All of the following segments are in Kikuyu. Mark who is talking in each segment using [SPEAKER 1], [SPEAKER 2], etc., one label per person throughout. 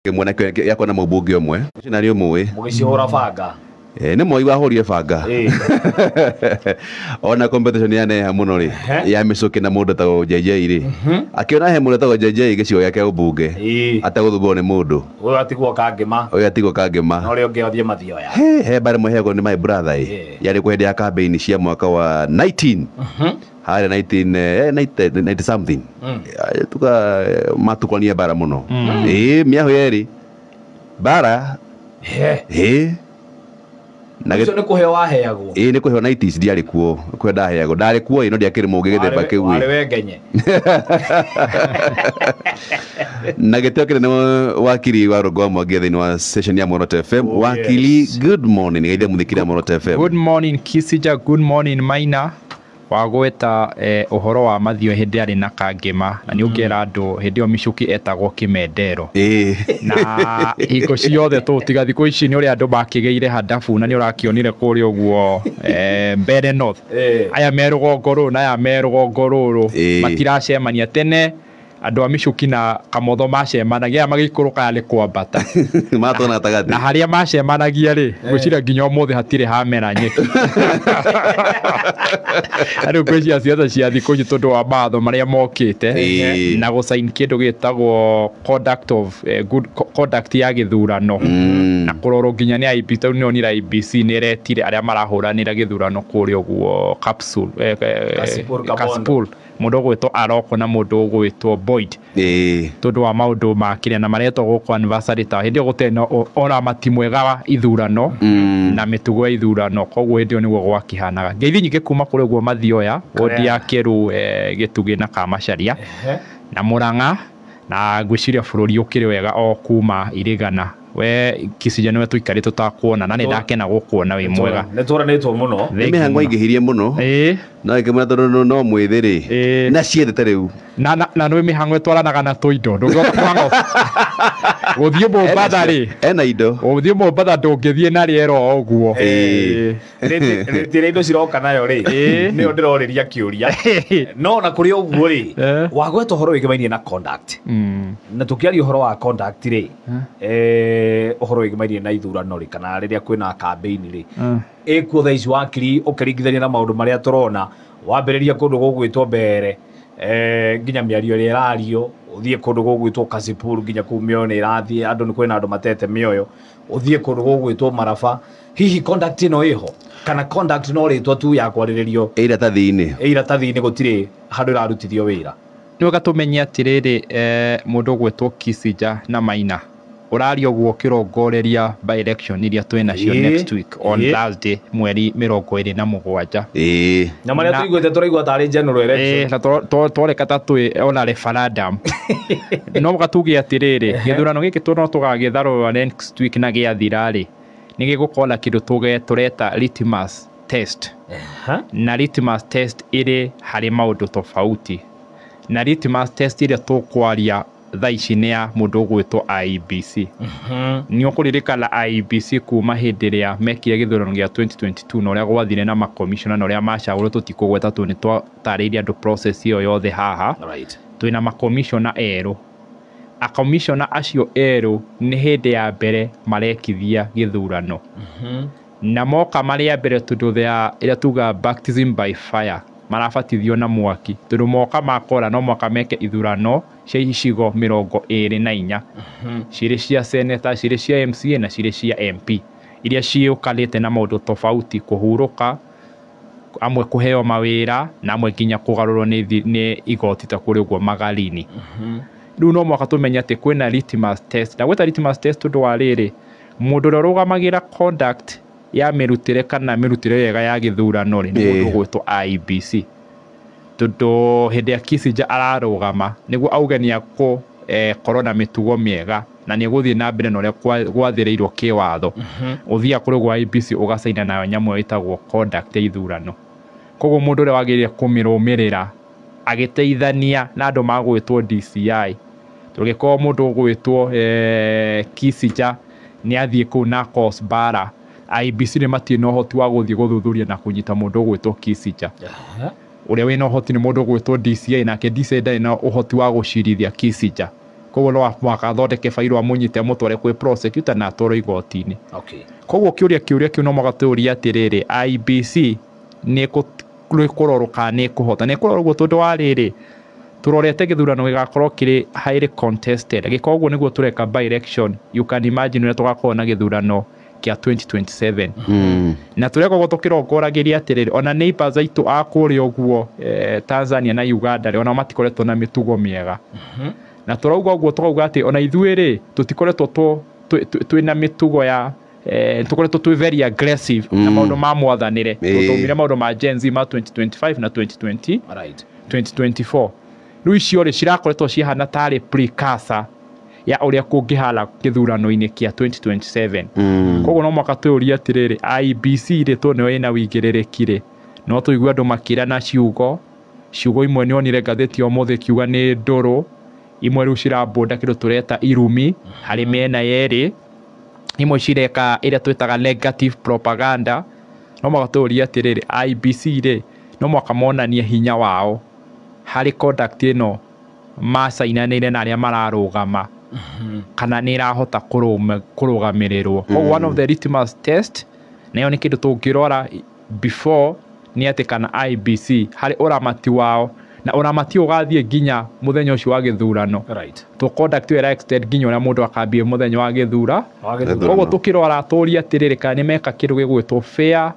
[SPEAKER 1] Kĩmwe gĩakwa na mũmbunge ũmwe ũcio na nĩ ũmũĩ.
[SPEAKER 2] Mũgĩcihũra banga.
[SPEAKER 1] Nĩ Moi wahũrire banga. Ona competition yaneha mũno rĩ, ya mĩcũkĩ na mũndũ etagwo JJ rĩ, akĩona he mũndũ etagwo JJ gĩcigo gĩake ũmbunge ategũthumbũrwo nĩ mũndũ.
[SPEAKER 2] Ũyũ atigwo Kangĩma.
[SPEAKER 1] Ũyũ atigwo Kangĩma.
[SPEAKER 2] Na ũrĩa ũngĩ athiĩ Mathioya.
[SPEAKER 1] He mbara ĩmwe heagwo nĩ my brother ĩ, yarĩ kũ hĩndĩ ya campaign cia mwaka wa 19 harĩa 19 90 something. Tuka matukwanie mbara mũno. Ĩ mĩahũ yerĩ mbara. Ĩ na
[SPEAKER 2] ũcio nĩ kũheo waheagwo.
[SPEAKER 1] Ĩ nĩ kũheo 90s ndiarĩ kuo, kũheo ndaheagwo, ndarĩ kuo ĩ no ndiakĩrĩ mũũgĩ gĩthemba kĩu.
[SPEAKER 2] Warĩ we ngenye.
[SPEAKER 1] Na gĩtĩo kĩnene wakiri wa Rũngũ wa Mwangi thĩinĩ wa session ya Muoroto FM. Wakili, good morning. Geithia mũthikĩria wa Muoroto FM.
[SPEAKER 3] Good morning Kisija, good morning Maina. Wagweta ũhoro wa Mathio hĩndĩ arĩ na Kangĩma, na nĩ ũngĩra andũ hĩndĩ ĩyo Michuki etagwo Kĩmendero. Na hingo ciothe tũtiga thikũ ici nĩ ũrĩa andũ makĩgĩire handabu, na nĩ ũrakĩonire kũrĩa ũguo Mbere North. Aya me rũgongo rũrũ na aya me rũgongo rũrũ matiracemania. Tene andũ a Michuki na Kamotho macemanagia, aya magĩikũrũka nĩ kwambata.
[SPEAKER 1] Matona gatagatĩ.
[SPEAKER 3] Na harĩa macemanagia rĩ, ngwĩciria nginya ũmũthĩ hatirĩ hamera nyeki. Rĩu ngwĩciria ciaca cia thikũ ici tondũ wa mawatho marĩa mokĩte na gũcain kĩndũ gĩtagwo conduct of good conduct ya gĩthurano na kũrorwo nginya nĩ IEBC, tondũ nĩonire IEBC nĩ ĩretire arĩa marahũranĩra gĩthurano kũrĩa ũguo capsule,
[SPEAKER 2] Kasipul Kabondo.
[SPEAKER 3] Kasipul, mũndũ ũgwĩtwo Aroko na mũndũ ũgwĩtwo Boyd. Tondũ wa maũndũ ma kĩrĩa na maretwo gũkũ anniversary ta hĩndĩ ĩyo gũtarĩ na ona mati mwega wa ithurano na mĩtugo ya ithurano, koguo hĩndĩ ĩyo nĩguo gwakĩhanaga. Ngeithi nyingĩ kuma kũrĩ ũguo Mathioya, wodi ya Kĩrũ, Gĩtugĩ na Kamacharia na Mũrang'a, na ngwĩciria bũrũri ũkĩrĩ wega o kuma irigana. We Kisija nĩwe tũikarĩte tũtakuona na nĩ ndakena gũkuona wĩ mwega.
[SPEAKER 2] Nĩ twaranĩtwo mũno.
[SPEAKER 1] Nĩ mĩhang'o aingĩhirie mũno. No ĩkĩmwĩra tondũ no mwĩthĩ rĩ. Na ciendete rĩu.
[SPEAKER 3] Na nĩ mĩhang'o ĩtwaranaga na tũindo. Ndũngĩhota kũhang'a. Gũthiĩ Mombatha rĩ.
[SPEAKER 1] Ena indo.
[SPEAKER 3] Gũthiĩ Mombatha ndũngĩthiĩ na rĩera o ũguo.
[SPEAKER 2] Rĩrĩa indo ciroka nayo rĩ, nĩyo ndĩrorĩria kĩũria. No na kũrĩ ũguo rĩ, wagweta ũhoro wĩgĩmainie na conduct. Na tũkĩaria ũhoro wa conduct rĩ, ũhoro wĩgĩmainie na ithurano rĩ, kana rĩrĩa kwĩna campaign rĩ, ĩkuo thaa ici wakiri ũkĩringithania na maũndũ marĩa tũrona, wambĩrĩria kũndũ gũgwĩtwo Mbere, nginya mĩario ĩrĩa ĩrario, ũthiĩ kũndũ gũgwĩtwo Kasipul nginya kũu mĩoyo nĩ ĩrathiĩ, andũ nĩ kwĩna andũ matete mĩoyo, ũthiĩ kũndũ gũgwĩtwo Maraba. Hihi conduct ĩno ĩho? Kana conduct no rĩtwa tu ya kwarĩrĩrio?
[SPEAKER 1] Ĩ iratathi-inĩ.
[SPEAKER 2] Ĩ iratathi-inĩ gũtirĩ handũ ĩrarutithio wĩra.
[SPEAKER 3] Nĩ wega tũmenye atĩrĩrĩ, mũndũ ũgwĩtwo Kisija na Maina, ũraria ũguo ũkĩrongoreria by election iria twĩ nacio next week on Thursday mweri 27.
[SPEAKER 2] Na marĩa tũiguĩte tũraigua tarĩ general election.
[SPEAKER 3] Na tworeka ta twĩ ona referendum. No mũka tuge atĩrĩrĩ, gĩthurano gĩkĩ no tũgagĩtharũra next week na gĩathira rĩ, nĩ gĩgũkorwo na kĩndũ tũreta litmus test. Na litmus test ĩrĩ harĩ maũndũ tofauti. Na litmus test ĩrĩa tũkwaria thaa ici nĩ ya mũndũ ũgwĩtwo IEBC. Nĩ ũkũririkana IEBC kuma hĩndĩ ĩrĩa mekire gĩthurano gĩa 2022 na ũrĩa gwathire na makomishona na ũrĩa macagũrwo, tũtikũgweta tondũ nĩ twatarĩirie andũ process ĩyo yothe haha. Twĩna makomishona erũ. Akomishona acio erũ nĩ hĩndĩ ya mbere marekithia gĩthurano. Na moka marĩ a mbere tondũ they are, ĩrĩa tugaga baptism by fire, marabatithio na mwaki tondũ moka makora no mwaka meke ithurano cia icigo 24, cirĩ cia senator, cirĩ cia MCA na cirĩ cia MP, iria ciũkanĩte na maũndũ tofauti, kũhurũka, amwe kũheo mawĩra na amwe nginya kũgarũrwo nĩ igoti ta kũrĩ ũguo Magarini. Rĩu no mwaka tũmenye atĩ kwĩna litmus test. Na gwĩta litmus test tondũ wa rĩrĩ, mũndũ ũrĩa ũrũgamagĩra conduct ya mĩrutĩre kana mĩrutĩre wega ya gĩthurano rĩ, nĩ mũndũ ũgwĩtwo IEBC. Tondũ hĩndĩ ya Kisija ararũgama nĩguo auge nĩ korwo na mĩtugo mĩega na nĩ egũthiĩ na mbere na ũrĩa gwathĩrĩirwo kĩwatho. Ũthiaga kũrĩ gwa IEBC ũgacaina nayo nyamũ ĩyo ĩtagwo conduct ya ithurano. Koguo mũndũ ũrĩa wagĩrĩire kũmĩrũmĩrĩra agĩteithania na andũ magwĩtwo DCI. Tũngĩkorwo mũndũ ũgwĩtwo Kisija nĩ athiĩ kũu na cause mbara, IEBC nĩ matirĩ na ũhoti wa gũthiĩ gũthuthuria na kũnyita mũndũ ũgwĩtwo Kisija. Ũrĩa wĩna ũhoti nĩ mũndũ ũgwĩtwo DCI, nake DCI ndarĩ na ũhoti wa gũcirithia Kisija. Koguo no mũhaka athondeke bairũ amũnyite amũtware kwĩ prosecutor na atwarwo igoti-inĩ.
[SPEAKER 2] Okay.
[SPEAKER 3] Koguo kĩũria kĩu no mũhaka tũũrie atĩrĩrĩ, IEBC nĩ kũrorwo kana nĩ ĩkũhota, nĩ ĩkũrorwo ũguo tondũ wa rĩrĩ, tũrorete gĩthurano gĩgakorwo kĩrĩ highly contested. Angĩkorwo ũguo nĩguo tũreka by election, you can imagine ũrĩa tũgakorwo na gĩthurano kĩa 2027. Na tũreka ũguo tũkĩrongoragĩria atĩrĩrĩ, ona neighbors aitũ a kũrĩa ũguo Tanzania na Uganda rĩ, ona matikoretwo na mĩtugo mĩega. Na tũrauga ũguo tũkauga atĩ ona ithuĩ rĩ, tũtikoretwo twĩna mĩtugo ya tũkoretwo twĩ very aggressive na maũndũ ma mwathanĩre. Tũtũmire maũndũ ma Gen Z ma 2025 na 2020 2024. Rĩu icio rĩ, cirakoretwo cihana tarĩ precursor ya ũrĩa kũngĩhana gĩthurano-inĩ kĩa 2027. Koguo no mũhaka twĩyũrie atĩrĩrĩ, IEBC rĩ, tondũ nĩyo ĩna wĩigĩrĩrĩki rĩ, no tũigue andũ makĩrana ciugo. Ciugo imwe nĩ onire ngathĩti ya ũmũthĩ ikiuga nĩ ndũrũ, imwe rĩu cirabũnda kĩndũ tũreta irumi harĩ mĩena yerĩ, imwe cireka ĩrĩa twĩtaga negative propaganda. No mũhaka twĩyũrie atĩrĩrĩ, IEBC rĩ, no mũhaka monanie hinya wao harĩ conduct ĩno macainanĩire na arĩa mararũgama, kana nĩ ĩrahota kũrũgamĩrĩrwo. Koguo one of the litmus test, nayo nĩ kĩndũ tũngĩrora before, nĩ atĩ kana IEBC harĩ ũramati wao, na ũramati ũyũ ũgathiĩ nginya mũthenya ũcio wa gĩthurano. To conduct ĩyo ĩra extend nginya ũrĩa mũndũ akambie mũthenya wa gĩthura.
[SPEAKER 2] Wa gĩthurano.
[SPEAKER 3] Koguo tũkĩrora tũrie atĩrĩrĩ, kana nĩ meka kĩndũ gĩgwĩtwo fair,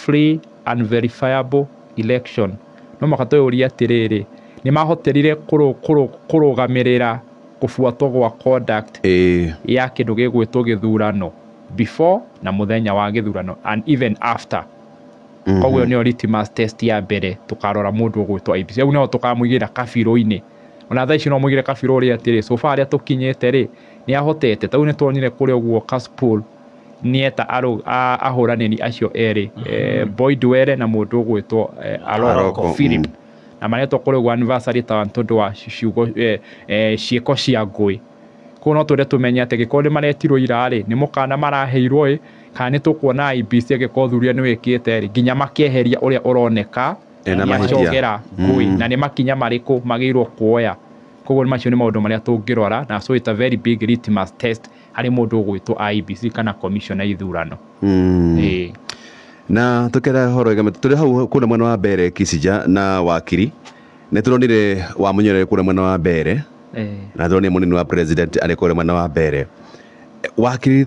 [SPEAKER 3] free and verifiable election, no mũhaka twĩyũrie atĩrĩrĩ, nĩ mahoterire kũrũgamĩrĩra kũbuatwo gwa conduct ya kĩndũ gĩgwĩtwo gĩthurano before na mũthenya wa gĩthurano and even after. Koguo ĩyo nĩyo litmus test ya mbere tũkarora mũndũ ũgwĩtwo IEBC. Rĩu no tũkamũigĩra kabirũ-inĩ, ona thaa ici no mũigĩre kabirũ ũrĩa atĩrĩ, so far harĩa tũkinyĩte rĩ, nĩ ahotete. Ta rĩu nĩ tuonire kũrĩa ũguo Kasipul nĩeta ahũranĩri acio erĩ, Boyd Were na mũndũ ũgwĩtwo Aroko
[SPEAKER 1] Aroko,
[SPEAKER 3] Philip, na maretwo kũrĩa ũguo anniversary ta tondũ wa ciugo ciĩko cia ngũĩ. Koguo no twende tũmenye atĩ angĩkorwo nĩ maretirwo ira rĩ, nĩ mũkana maraheirwo ĩ, kana nĩ tũkuona IEBC angĩkorwo ũthuthuria nĩ wĩkĩte rĩ, nginya makeheria ũrĩa ũroneka
[SPEAKER 1] Ena mahĩtia.
[SPEAKER 3] nĩacogera ngũĩ, na nĩ makinya marĩkũ magĩrĩirwo kuoya. Koguo macio nĩ maũndũ marĩa tũngĩrora, na so it's a very big litmus test harĩ mũndũ ũgwĩtwo IEBC kana commission ya ithurano. Ĩĩ.
[SPEAKER 1] Na tukera horo igame turi hau kuna mwena wa mbere Kisija na wakiri nĩ turonire wa Munyore kuna mwena wa mbere, na turonire munini wa president arĩ kũrĩa mwena wa mbere. Wakiri,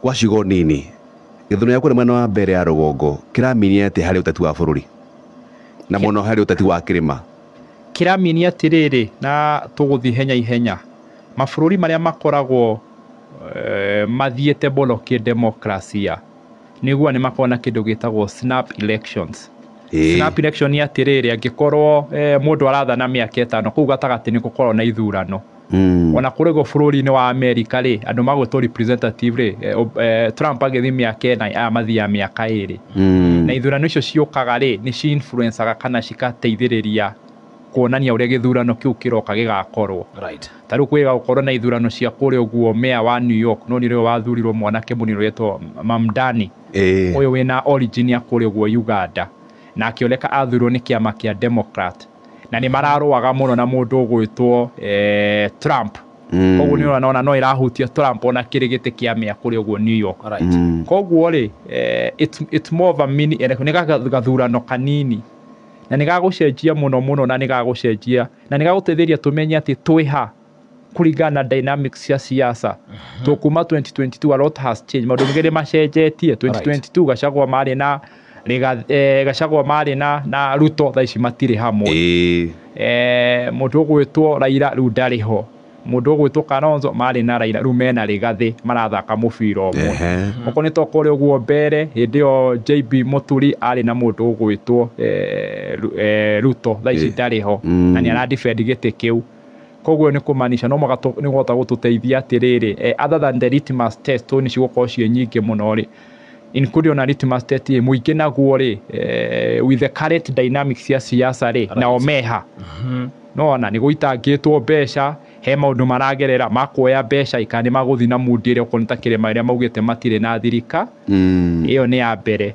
[SPEAKER 1] kwa ciugo nini, gĩthurano gĩa kũrĩa mwena wa mbere ya rũgongo kĩraminia atĩ harĩ ũteti wa bũrũri na mũno harĩ ũteti wa kĩrĩma?
[SPEAKER 3] Kĩraminia atĩrĩrĩ, na tũgũthiĩ ihenya ihenya, mabũrũri marĩa makoragwo mathiĩte mũno kĩdemokrasia nĩguo nĩ makoragwo na kĩndũ gĩtagwo snap elections. Snap election nĩ atĩrĩrĩ, angĩkorwo mũndũ arathana mĩaka 5, kũu gatagatĩ nĩ gũkoragwo na ithurano. Ona kũrĩ guo bũrũri-inĩ wa America rĩ, andũ magwĩtwo representative rĩ, Trump agĩthiĩ mĩaka 4, aya mathiaga mĩaka 2. Na ithurano icio ciũkaga rĩ, nĩ ci influencaga kana cikateithĩrĩria kuonania ũrĩa gĩthurano kĩu kĩroka gĩgakorwo. Ta rĩu kwĩga gũkorwo na ithurano cia kũrĩa ũguo, mayor wa New York no nĩrĩo wathurirwo mwanake mũnini ũretwo Mamdani, ũyũ wĩna origin ya kũrĩa ũguo Uganda, na akĩoneka athurirwo nĩ kĩama kĩa Democrat, na nĩ mararũaga mũno na mũndũ ũgwĩtwo Trump. Koguo nĩ ũrona no ĩrahutia Trump ona kĩrĩ gĩtĩ kĩa mayor kũrĩa ũguo New York. Koguo rĩ, it's more of a mini election, nĩ gathurano kanini na nĩ gagũcenjia mũno mũno, na nĩ gagũcenjia na nĩ gagũteithĩrĩria tũmenye atĩ twĩ ha kũringana na dynamics cia siasa. Tũkuma 2022, a lot has changed, maũndũ maingĩ nĩ macenjetie. 2022 Gachagua marĩ na Gachagua marĩ na Ruto, thaa ici matirĩ hamwe. Mũndũ ũgwĩtwo Raila rĩu ndarĩ ho, mũndũ ũgwĩtwo Kalonzo marĩ na Raila, rĩu mena Rigathĩ marathaka mũbira ũmwe. Okorwo nĩ tokorwo ũguo mbere hĩndĩ ĩyo JB Muturi arĩ na mũndũ ũgwĩtwo Ruto, thaa ici ndarĩ ho, na nĩ ara defend gĩtĩ kĩu. Koguo nĩ kũmaanisha no mũhaka nĩ kũhota gũtũteithia atĩrĩrĩ, other than the litmus test, tondũ nĩ cigũkorwo ciĩ nyingĩ mũno rĩ, including ona litmus test ĩ mũingĩ naguo rĩ, with the current dynamics cia siasa rĩ, nao meha nona nĩ gũitangĩtwo mbeca, he maũndũ maragerera makuoya mbeca ikana nĩ magũthiĩ na mundi ĩrĩa okorwo nĩ ta kĩrĩma ĩrĩa maugĩte matirĩ na thirika. Ĩyo nĩ ya mbere.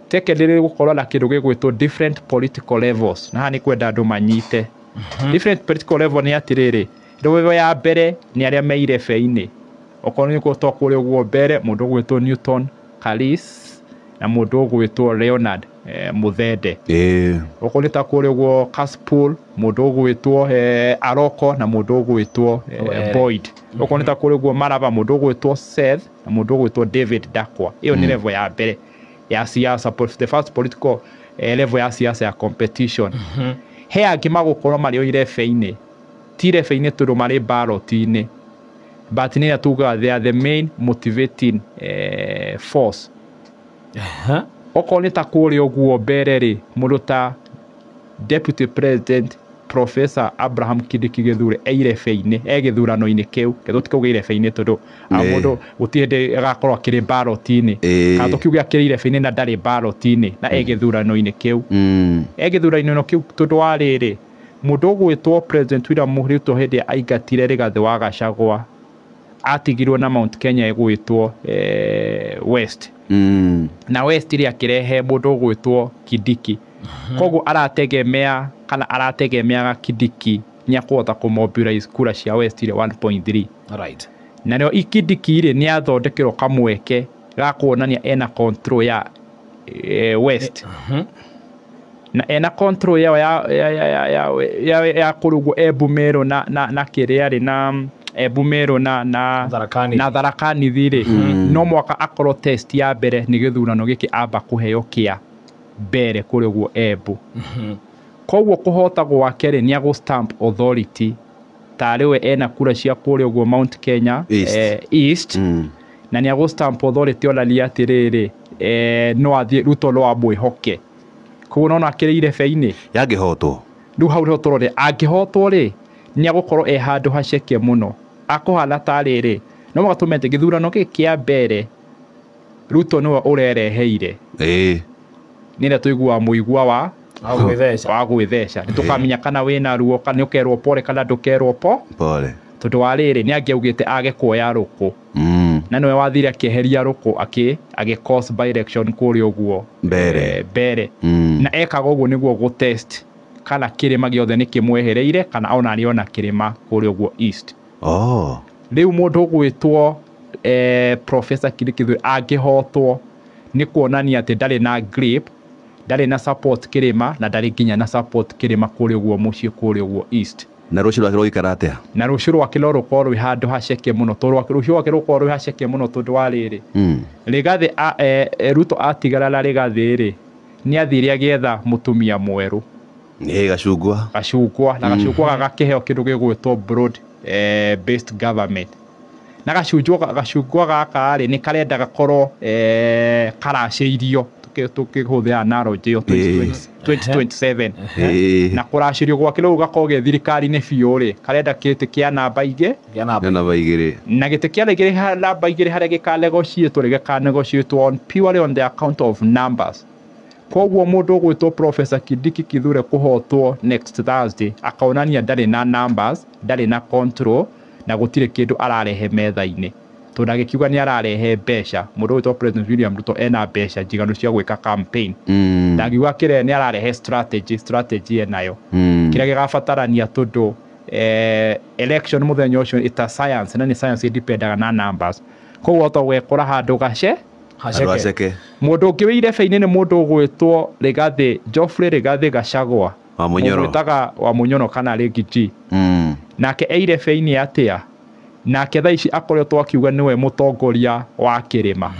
[SPEAKER 3] Secondly, gũkorwo na kĩndũ gĩgwĩtwo different political levels, na haha nĩ kwenda andũ manyite different political level nĩ atĩrĩrĩ, Level ya mbere nĩ arĩa me irebe-inĩ. Okorwo nĩ gũtwo kũrĩa ũguo mbere mũndũ ũgwĩtwo Newton Kalis na mũndũ ũgwĩtwo Leonard Muthende. Okorwo nĩ ta kũrĩa ũguo Kaspool mũndũ ũgwĩtwo Aroko na mũndũ ũgwĩtwo Boyd. Okorwo nĩ ta kũrĩa ũguo Maraba mũndũ ũgwĩtwo Seth na mũndũ ũgwĩtwo David Dakwa. Ĩyo nĩ level ya mbere ya siasa, the first political level ya siasa ya competition. He angĩ magũkorwo marĩ o irebe-inĩ, ti irebe-inĩ tondũ marĩ ballot-inĩ, but nĩ tugaga they are the main motivating force. Okorwo nĩ ta kũrĩa ũguo mbere rĩ, mũndũ ta Deputy President Professor Abraham Kindiki Githure e irebe-inĩ, e gĩthurano-inĩ kĩu. Ketho tikauga irebe-inĩ tondũ mũndũ gũtirĩ hĩndĩ agakorwo akĩrĩ ballot-inĩ. Kana tũkiuge akĩrĩ irebe-inĩ na ndarĩ ballot-inĩ na e gĩthurano-inĩ kĩu. E gĩthurano-inĩ kĩu tondũ wa rĩrĩ, mũndũ ũgwĩtwo President William Ruto hĩndĩ aingatire Rigathĩ wa Gachagua atigirwo na Mount Kenya ĩgwĩtwo West. Na West rĩ akĩrehe mũndũ ũgwĩtwo Kindiki. Koguo arategemea kana arategemeaga Kindiki nĩ akũhota kũmobilize kura cia West rĩ 1.3.
[SPEAKER 2] Right.
[SPEAKER 3] Na nĩo Kindiki rĩ nĩ athondekerwo kamweke ga kuonania ena control ya West. Na ena control yao ya kũrugwo Embu Meru na kĩrĩa rĩ na Embu Meru na na Tharaka Nithi rĩ, no mwaka akorwo test ya mbere nĩ gĩthurano gĩkĩ amba kũheo kĩa mbere kũrĩa ũguo Embu. Koguo kũhota gwake rĩ nĩ agũ stamp authority tarĩ we ena kura cia kũrĩa ũguo Mount Kenya East. Na nĩ agũ stamp authority onania atĩrĩrĩ, no athiĩ Ruto no amwĩhoke. Koguo nona akĩrĩ irebe-inĩ.
[SPEAKER 1] Yangĩhotwo
[SPEAKER 3] rĩu hau nĩho tũrore angĩhotwo rĩ nĩ agũkorwo e handũ haceke mũno, akũhana ta rĩrĩ no mũhaka tũmenye gĩthurano gĩkĩ kĩa mbere Ruto nĩwe ũrereheire. Nĩ ĩrĩa tũiguaga mũigua wa gwĩtheca. Nĩ tũkamenya kana wĩna ruo kana nĩ ũkerwo pole kana ndũkerwo
[SPEAKER 1] pole,
[SPEAKER 3] tondũ wa rĩrĩ nĩ angĩaugĩte age kuoya rũkũ. Na nĩwe wathire akĩeheria rũkũ agĩ cause by election kũrĩa ũguo mbere. Na ekaga ũguo nĩguo gũ test kana kĩrĩma gĩothe nĩ kĩmwehereire kana ona arĩ ona kĩrĩma kũrĩa ũguo East. Rĩu mũndũ ũgwĩtwo Professor Kindiki Kithure angĩhotwo nĩ kuonania atĩ ndarĩ na grip, ndarĩ na support kĩrĩma na ndarĩ nginya na support kĩrĩma kũrĩa ũguo mũciĩ kũrĩa ũguo East.
[SPEAKER 1] Na rũciũ rwake rũgũikara atĩa?
[SPEAKER 3] Na rũciũ rwake no rũkorwo rwĩ handũ haceke mũno, tondũ rũciũ rwake rũkorwo rwĩ haceke mũno tondũ wa rĩrĩ, Rigathĩ Ruto atigara na Rigathĩ rĩ nĩ athire agĩetha mũtumia mwerũ.
[SPEAKER 1] Nĩ Gacungwa.
[SPEAKER 3] Gacungwa, na Gacungwa gakĩheo kĩndũ gĩgwĩtwo broad based government. Na gacungwa gaka rĩ nĩ karenda gakorwo karacĩirio, tũkĩhũthĩra analogy ĩyo 2027. Na kũracĩrio gwake rĩu gakorwo ge thirikari-inĩ biũ rĩ, karenda gĩtĩ kĩa namba igĩ.
[SPEAKER 1] Namba igĩrĩ.
[SPEAKER 3] Na gĩtĩ kĩa namba igĩrĩ harĩa gĩkanegotiatwo rĩ, gĩkanegotiatwo on purely on the account of numbers. Koguo mũndũ ũgwĩtwo Professor Kindiki Kithure kũhotwo next Thursday akaonania ndarĩ na numbers, ndarĩ na control na gũtirĩ kĩndũ ararehe metha-inĩ. Tondũ agĩkiuga nĩ ararehe mbeca, mũndũ ũgwĩtwo President William Ruto ena mbeca njiganu cia gwĩka campaign. Ndangiuga kĩrĩa nĩ ararehe strategy enayo. Kĩrĩa gĩgabatarania tondũ election mũthenya ũcio it's a science, na nĩ science ĩdependaga na numbers. Koguo to gwekora handũ gace
[SPEAKER 1] haceke.
[SPEAKER 3] Mũndũ ũngĩ wĩ irebe-inĩ nĩ mũndũ ũgwĩtwo Rigathĩ Geoffrey Rigathĩ Gachagua
[SPEAKER 1] wa Munyoro,
[SPEAKER 3] mwĩtaga wa Munyoro kana Riggy G. Nake e irebe-inĩ atĩa? Nake thaa ici akoretwo akiuga nĩwe mũtongoria wa kĩrĩma.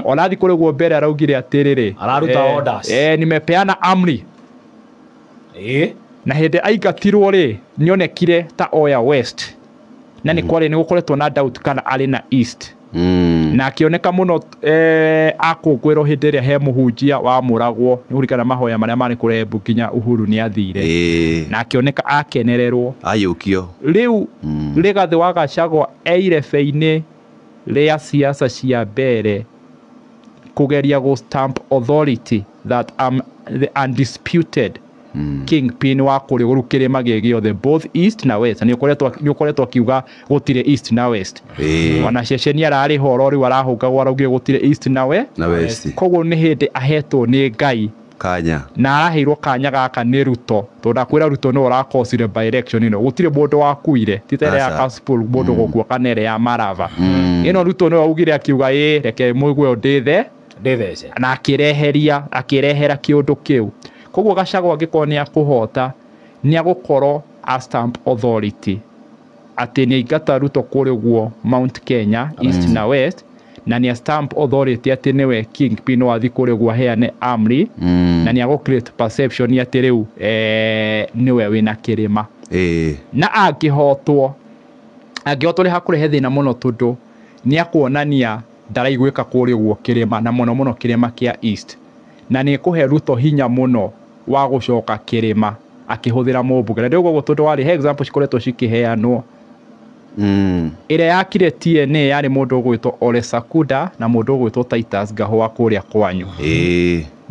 [SPEAKER 3] Ona thiĩ kũrĩ guo mbere araugire atĩrĩrĩ,
[SPEAKER 2] araruta orders.
[SPEAKER 3] Nimepeana amri. Na hĩndĩ aingatirwo rĩ, nĩonekire ta oya West. Na nĩ kwarĩ nĩ gũkoretwo na doubt kana arĩ na East. Na akĩoneka mũno akũngũĩrwo hĩndĩ ĩrĩa he mũhunjia wamũragwo, nĩ ũririkana mahoya marĩa marĩ kũrĩa Embu nginya Uhuru nĩ athire. Na akĩoneka akenererwo.
[SPEAKER 1] Ayũkio.
[SPEAKER 3] Rĩu Rigathĩ wa Gachagua e irebe-inĩ rĩa siasa cia mbere kũgeria gũ stamp authority that I'm the undisputed kingpin wa kũrĩa ũru kĩrĩma gĩ gĩothe both East na West. Nĩ ũkoretwo akiuga gũtirĩ East na West. Ona ceceni ararĩ horo rĩu arahũngagwo araugire gũtirĩ East na West.
[SPEAKER 1] Koguo
[SPEAKER 3] nĩ hĩndĩ ahetwo nĩ Ngai
[SPEAKER 1] Kanya
[SPEAKER 3] na araheirwo kanya gaka nĩ Ruto tondũ ndakwĩra Ruto nĩwe ũrakosire by election ĩno gũtirĩ mũndũ wakuire ti ta ĩrĩa ya Kasipul mũndũ gũkua kana ĩrĩa ya Marava. Ĩno Ruto nĩwe augire akiuga ĩ reke mũigue ndĩthe
[SPEAKER 2] ndĩthece
[SPEAKER 3] na akĩreheria akĩrehera kĩũndũ kĩu. Koguo Gachagua angĩkorwo nĩ akũhota nĩ agũkorwo a stamp authority atĩ nĩ aingata Ruto kũrĩa ũguo Mount Kenya East na West na nĩ a stamp authority atĩ nĩwe kingpin no athiĩ kũrĩa ũguo aheane amri na nĩ agũ create perception atĩ rĩu nĩwe wĩna kĩrĩma. Na angĩhotwo nĩ hakũrehe thĩna mũno tondũ nĩ akuonania ndaraiguĩka kũrĩa ũguo kĩrĩma na mũno mũno kĩrĩma kĩa East na nĩ kũhe Ruto hinya mũno wa gũcoka kĩrĩma akĩhũthĩra mũmbunge. Na ndĩrauga ũguo tondũ warĩ he example cikoretwo cikĩheanwo. Ĩrĩa yakire TNA yarĩ mũndũ ũgwĩtwo Ole Sakuda na mũndũ ũgwĩtwo Titus Gahũa kũrĩa kwanyu.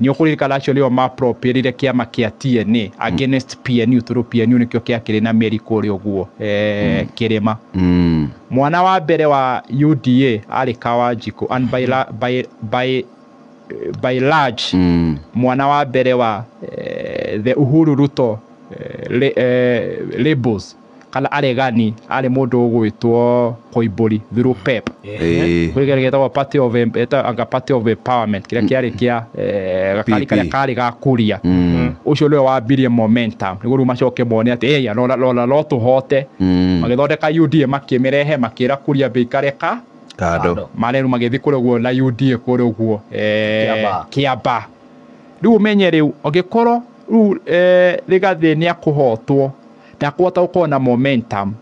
[SPEAKER 3] Nĩ ũkũririkana acio nĩo mapropĩrire kĩama kĩa TNA against PNU tondũ PNU nĩkĩo kĩakĩrĩ na mĩeri kũrĩa ũguo kĩrĩma. Mwana wa mbere wa UDA arĩ Kawanjikũ and by large mwana wa mbere wa the Uhuru Ruto labels kana aregani arĩ mũndũ ũgwĩtwo Koimbũri through PEP. Kũrĩ gĩtagwo party of anga party of empowerment kĩrĩa kĩarĩ kĩa gakari karĩa karĩ ga Kuria. Ũcio nĩwe wambirie momentum nĩguo rĩu macoke mone atĩ ĩya no tũhote. Magĩthondeka UDA makĩmĩrehe makĩra Kuria mbĩikare ka
[SPEAKER 1] kando
[SPEAKER 3] mareru magĩthiĩ kũrĩa ũguo na UDA kũrĩa ũguo Kĩamba. Rĩu ũmenye rĩu angĩkorwo rĩu Rigathĩ nĩ akũhotwo ndakũhota gũkorwo na momentum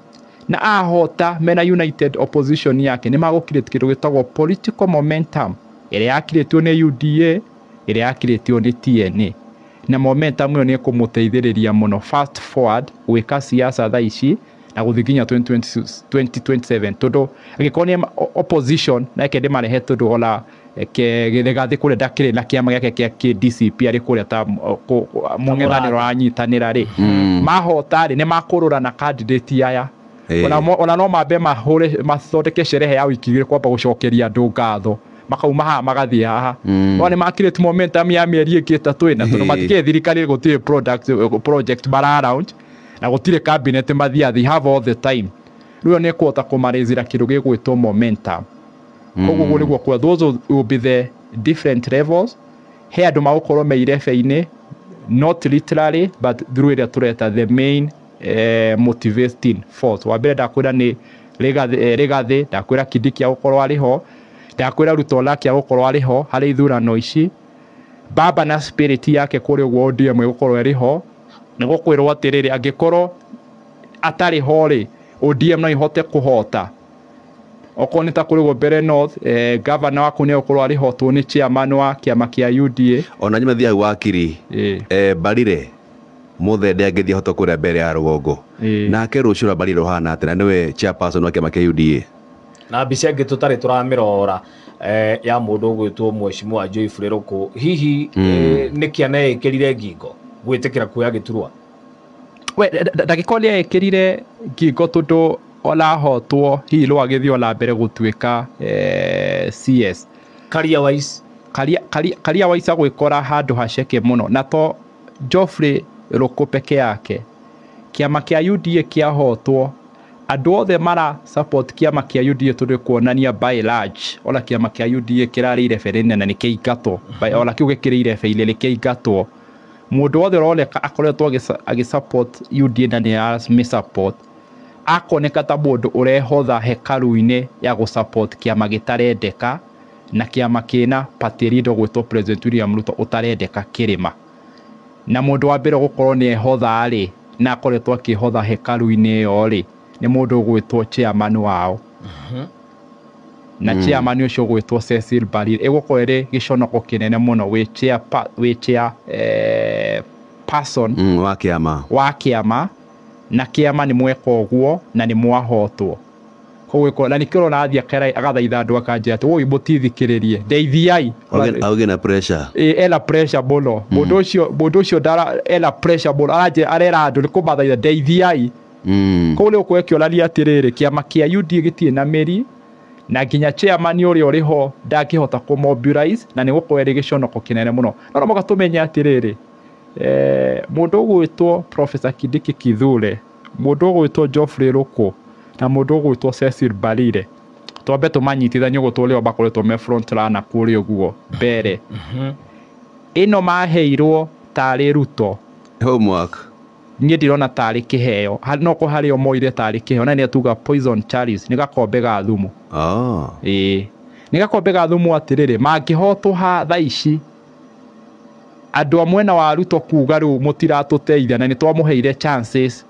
[SPEAKER 3] na ahota mena united opposition yake nĩ magũ create kĩndũ gĩtagwo political momentum ĩrĩa yakirĩtio nĩ UDA ĩrĩa yakirĩtio nĩ TNA na momentum ĩyo nĩ ĩkũmũteithĩrĩria mũno fast forward gwĩka siasa thaa ici na gũthiĩ nginya 2027 tondũ angĩkorwo nĩ opposition na eke ndĩmarehe tondũ ona Rigathĩ kũrĩa ndakĩrĩ na kĩama gĩake kĩa DCP arĩ kũrĩa ta mũng'ethanĩro aranyitanĩra rĩ mahota rĩ nĩ makũrũra na candidate aya ona no mambe mahũre mathondeke sherehe ya wiki igĩrĩ kwamba gũcokeria andũ ngatho makauma haha magathiĩ haha no nĩ makirĩte momentum ya mĩeri ĩngĩ ĩtatũ ĩna tondũ matikĩrĩ thirikari gũtirĩ project mara launch na gũtirĩ cabinet mathiaga they have all the time rĩu nĩ kũhota kũmarĩzĩra kĩndũ gĩgwĩtwo momentum. Koguo ũguo nĩguo kwa those will be the different levels he andũ magũkorwo me irebe-inĩ not literally but through ĩrĩa tũreta the main motivating force. Wa mbere ndakwĩra nĩ Rigathĩ ndakwĩra Kindiki agũkorwo arĩ ho ndakwĩra Ruto nake agũkorwo arĩ ho harĩ ithurano ici Baba na spirit yake kũrĩa ũguo ODM ĩgũkorwo ĩrĩ ho nĩ gũkwĩrwo atĩrĩrĩ angĩkorwo atarĩ ho rĩ ODM no ihote kũhota okorwo nĩ ta kũrĩ ũguo Mbere North governor waku nĩ egũkorwo arĩ hotwo nĩ chairman wa kĩama kĩa UDA
[SPEAKER 1] ona nyuma thia wakiri Mbarire muthende angĩthiĩ hoto kũrĩa mbere ya rũgongo nake rũciũ rwa Mbarire rũhana atĩa na nĩwe chairperson wa kĩama kĩa UDA
[SPEAKER 2] na mbica ĩngĩ tũtarĩ tũramĩrora ya mũndũ ũgwĩtwo Mheshimiwa Geoffrey Ruku hihi nĩkĩ aneĩkĩrire ngingo gwĩtĩkĩra kuoya gĩturwa
[SPEAKER 3] we ndagĩkorwo nĩ eĩkĩrire ngingo tondũ ona hotwo hihi rwa agĩthiĩ ona mbere gũtuĩka CS
[SPEAKER 2] Career wise
[SPEAKER 3] Career wise agwĩkora handũ haceke mũno na to Geoffrey Ruku peke yake kĩama kĩa UDA kĩahotwo andũ othe mara support kĩama kĩa UDA tondũ kuonania by large ona kĩama kĩa UDA kĩrarĩ irebe rĩnene na nĩkĩingatwo ona kĩu gĩkĩrĩ irebe-inĩ nĩkĩingatwo mũndũ wothe ũroneka akoretwo agĩ support UDA na nĩ aramĩ akoneka ta mũndũ ũrehotha hekaru-inĩ ya gũ support kĩama gĩtarendeka na kĩama kĩna party leader gwĩtwo President William Ruto ũtarendeka kĩrĩma na mũndũ wa mbere gũkorwo nĩ ehotha rĩ na akoretwo akĩhotha hekaru-inĩ ĩyo rĩ nĩ mũndũ ũgwĩtwo chairman wao na chairman ũcio ũgwĩtwo Cecil Mbarire ĩgũkorwo ĩrĩ gĩconoko kĩnene mũno wĩ chair wĩ chair person
[SPEAKER 1] wa kĩama
[SPEAKER 3] na kĩama nĩ mweka ũguo na nĩ mwahotwo koguo na nĩkĩo ũrona athiĩ agathaitha andũ akanjĩra atĩ woi mũtithikĩrĩrie ndeithiai
[SPEAKER 1] auge na pressure
[SPEAKER 3] ena pressure mũno mũndũ ũcio ena pressure mũno arera andũ nĩ kũmathaitha ndeithiai koguo nĩ ũkũgĩa kĩonania atĩrĩrĩ kĩama kĩa UDA gĩtirĩ na mĩri Na nginya chairman ũrĩa ũrĩ ho ndangĩhota kũ mobilize na nĩ gũkorwo ĩrĩ gĩconoko kĩnene mũno. No no mũhaka tũmenye atĩrĩrĩ, mũndũ ũgwĩtwo Professor Kindiki Kithure, mũndũ ũgwĩtwo Geoffrey Ruku na mũndũ ũgwĩtwo Cecil Mbarire, twambe tũmanyitithanie ũguo tũrĩa makoretwo me front runner kũrĩa ũguo mbere. Ĩno maheirwo tarĩ Ruto.
[SPEAKER 1] Homework.
[SPEAKER 3] Niĩ ndirona tarĩ kĩheo. No ko harĩ o moire tarĩ kĩheo na nĩ tuga poison chalice, nĩ gakombe ga thumu. Ĩĩ. Nĩ gakombe ga thumu atĩrĩrĩ, mangĩhotwo ha thaa ici andũ a mwena wa Ruto kuga rĩu mũtiratũteithia na nĩ twamũheire chances.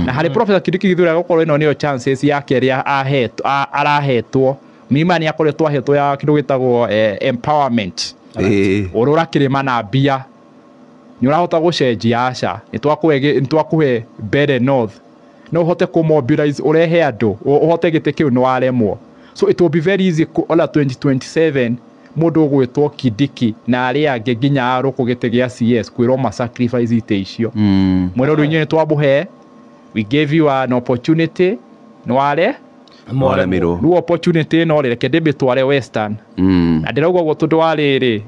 [SPEAKER 3] Na harĩ Professor Kindiki Kithure gũkorwo ĩno nĩyo chances yake ĩrĩa arahetwo. Mima nĩ akoretwo ahetwo ya kĩndũ gĩtagwo empowerment. Ũrũra kĩrĩma na mbia. Nĩ ũrahota gũcenjia aca. Nĩ twakũhe Mbere North. No ũhote kũ-mobilize ũrehe andũ, ũhote gĩtĩ kĩu nĩ waremwo. So it will be very easy ona 2027 mũndũ ũgwĩtwo Kindiki na arĩa angĩ nginya Arũkũ gĩtĩ gĩa CS kwĩrwo ma sacrifice itĩ icio. Mwĩrwo rĩu inyuĩ nĩ twamũhe, we gave you an opportunity, nĩ ware?
[SPEAKER 1] Mwaremirwo.
[SPEAKER 3] Rĩu opportunity ĩno rĩ, reke ndĩmĩtware Western. Na ndĩrauga ũguo tondũ wa rĩrĩ,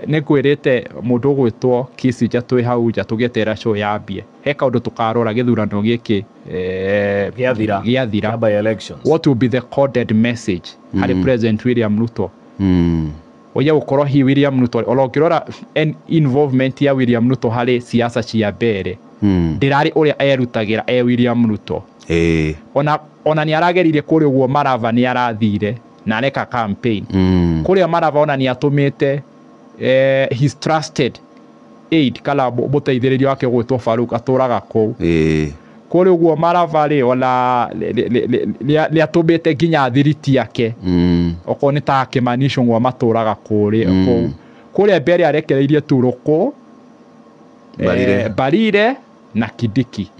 [SPEAKER 3] nĩ ngwĩrĩte mũndũ ũgwĩtwo Kissinger twĩ hau nja tũgĩeterera show yambie. He kaũndũ tũkarora gĩthurano gĩkĩ,
[SPEAKER 2] Gĩathira.
[SPEAKER 3] gĩathira.
[SPEAKER 2] Kĩa by elections.
[SPEAKER 3] What will be the coded message harĩ President William Ruto? Oya gũkorwo hi William Ruto, ona ũngĩrora involvement ya William Ruto harĩ siasa cia mbere, ndĩrarĩ ũrĩa erutagĩra e William Ruto. Ona nĩ arageririe kũrĩa ũguo Marava nĩ arathire na areka campaign. Kũrĩa Marava ona nĩ atũmĩte, his trusted aide kana mũteithĩrĩria wake ũgwĩtwo Faruk atũraga kũu. Kũrĩa ũguo Marava rĩ, ona nĩ atũmĩte nginya thiriti yake. Okorwo nĩ ta Kimani Ichung'wa matũraga kũrĩa kũu. Kũrĩa mbere arekereirie tu Ruku,
[SPEAKER 1] Mbarire.
[SPEAKER 3] Mbarire na Kindiki.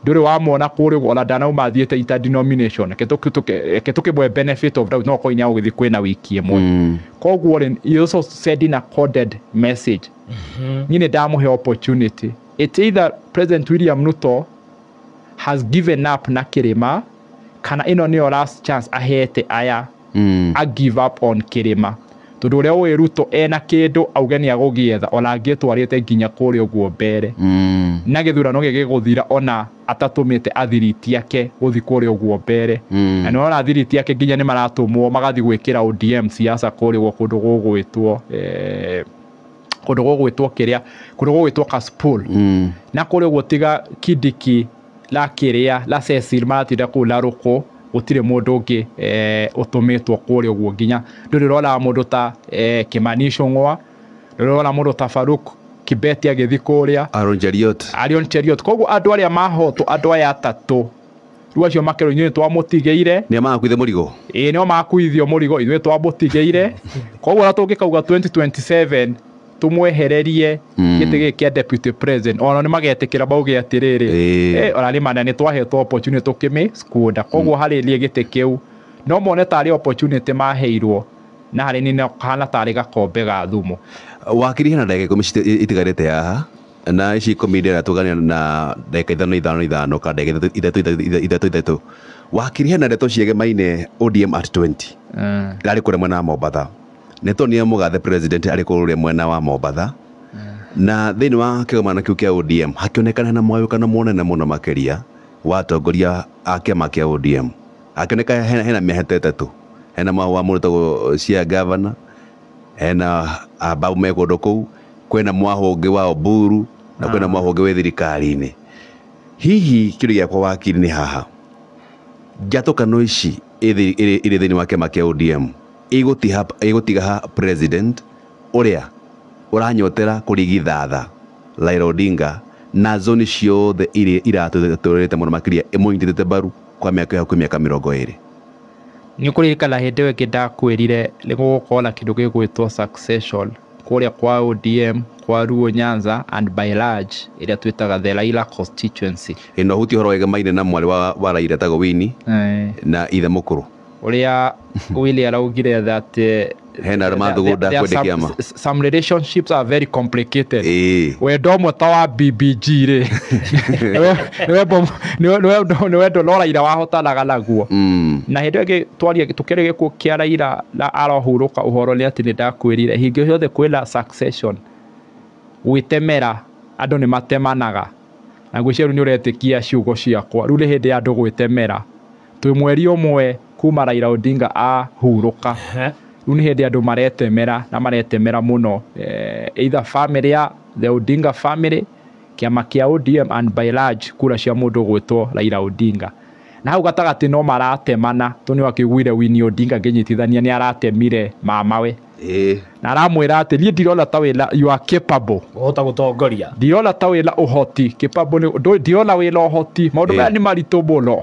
[SPEAKER 3] Ndũrĩ wamwona kũrĩa ũguo, ona ndanauma athiĩte interdenomination. Reke tũkĩmũhe benefit of doubt, no okorwo nĩ agũgĩthiĩ kwĩna wiki ĩmwe. Koguo rĩ, he also sending a coded message. Niĩ nĩ ndamũhe opportunity. It's either President William Ruto has given up na kĩrĩma, kana ĩno nĩyo last chance ahete aya, a give up on kĩrĩma. Tondũ ũrĩa ũĩ Ruto ena kĩndũ auge nĩ agũgĩetha, ona angĩtwarĩte nginya kũrĩa ũguo mbere. Na gĩthurano gĩkĩ gĩgũthira ona atatũmĩte athiriti ake gũthiĩ kũrĩa ũguo mbere. Na nĩ wona athiriti ake nginya nĩ maratũmwo magathiĩ gwĩkĩra ODM siasa kũrĩa ũguo kũndũ gũgwĩtwo, kũndũ gũgwĩtwo kĩrĩa, kũndũ gũgwĩtwo Kasipul. Na kũrĩa ũguo tiga Kindiki la kĩrĩa la Cecil maratinda kũu la Ruku, gũtirĩ mũndũ ũngĩ, ũtũmĩtwo kũrĩa ũguo nginya. Ndũrĩ ũrona mũndũ ta, Kimani Ichung'wa, ndũrĩ ũrona mũndũ ta Faruk Kibet agĩthiĩ kũrĩa.
[SPEAKER 1] Aaron Cheruiyot.
[SPEAKER 3] Aaron Cheruiyot. Koguo andũ arĩa mahotwo, andũ aya atatũ, rĩu acio makerwo inyuĩ twamũtigĩire.
[SPEAKER 1] Nĩ makuithio mũrigo?
[SPEAKER 3] Ĩĩ, nĩo makuithio mũrigo, ithuĩ twamũtigĩire. Koguo ona tũngĩkauga 2027 tũmwehererie gĩtĩ gĩkĩ kĩa deputy president, ona nĩ magetĩkĩra mauge atĩrĩrĩ, ona nĩ mana nĩ twahetwo opportunity tũkĩmĩ squander. Koguo harĩ niĩ gĩtĩ kĩu no mone tarĩ opportunity maheirwo, na harĩ niĩ no kahana tarĩ gakombe ga thumu.
[SPEAKER 1] Wakiri hena ndagĩka ikũmi itigarĩte haha, na ici ikũmi ndĩrenda tũganie na ndagĩka ithano ithano ithano kana ndagĩka ithatũ ithatũ ithatũ ithatũ. Wakiri hena ndeto ciegemaine ODM at 20. Arĩ kũrĩa mwena wa Mombatha. Nĩ tuonire mũgathe president arĩ kũrĩa mwena wa Mombatha. Na thĩinĩ wa kĩgomano kĩu kĩa ODM hakĩonekana hena mũgayũkano mũnene mũno makĩria wa atongoria a kĩama kĩa ODM. Hakĩoneka hena mĩhato ĩtatũ. Hena mwahu wa mũndũ ũtagwo Siaya governor, hena Ababu me kũndũ kũu, kwĩna mwahu ũngĩ wa Oburu, na kwĩna mwahu ũngĩ wĩ thirikari-inĩ. Hihi kĩũria gĩakwa wakiri nĩ haha, njatũkano ici irĩ thĩinĩ wa kĩama kĩa ODM igũtiga ha president ũrĩa ũranyotera kũrigithatha Raila Odinga na zoni ciothe iria iratũrĩte mũno makĩria ĩmũnyitĩte mbaru kwa mĩaka hakuhĩ mĩaka mĩrongo ĩrĩ.
[SPEAKER 3] Nĩ ũkũririkana hĩndĩ ĩyo ĩngĩ ndakwĩrire nĩ gũgũkorwo na kĩndũ gĩgwĩtwo succession kũrĩa kwa ODM, kwa Luo Nyanza and by large ĩrĩa twĩtaga the Raila constituency.
[SPEAKER 1] Ĩno huti ũhoro wĩgemaine na mwarĩ wa Raila etagwo Winnie na ithe mũkũrũ.
[SPEAKER 3] Ũrĩa Willy araugire that
[SPEAKER 1] hena arĩa mathugunda kwenda kĩama.
[SPEAKER 3] Some relationships are very complicated. Wendo ũmwe ta wa BBG rĩ, nĩ wendo no Raila wahotanaga naguo. Na hĩndĩ ĩyo twaria tũkĩrĩ gĩkuũ kĩa Raila na arohurũka ũhoro nĩ atĩ nĩ ndakwĩrire hingo ciothe kwĩna succession gwĩtemera andũ nĩ matemanaga na ngwĩciria rĩu nĩ ũretĩkia ciugo ciakwa. Rĩu nĩ hĩndĩ ya andũ gwĩtemera. Twĩ mweri ũmwe kuma Raila Odinga ahurũka. Rĩu nĩ hĩndĩ andũ maretemera na maretemera mũno, either family ya the Odinga family, kĩama kĩa ODM and by large kura cia mũndũ gwĩtwo Raila Odinga. Na hau gatagatĩ no maratemana tondũ nĩ wakĩiguire Winnie Odinga ngĩnyitithania nĩ aratemire mamawe. Na aramwĩra atĩ niĩ ndirona ta wĩna you are capable
[SPEAKER 2] ũhota gũtongoria,
[SPEAKER 3] ndirona ta wĩna ũhoti capable, ndirona wĩna ũhoti, maũndũ maya nĩ maritũ mũno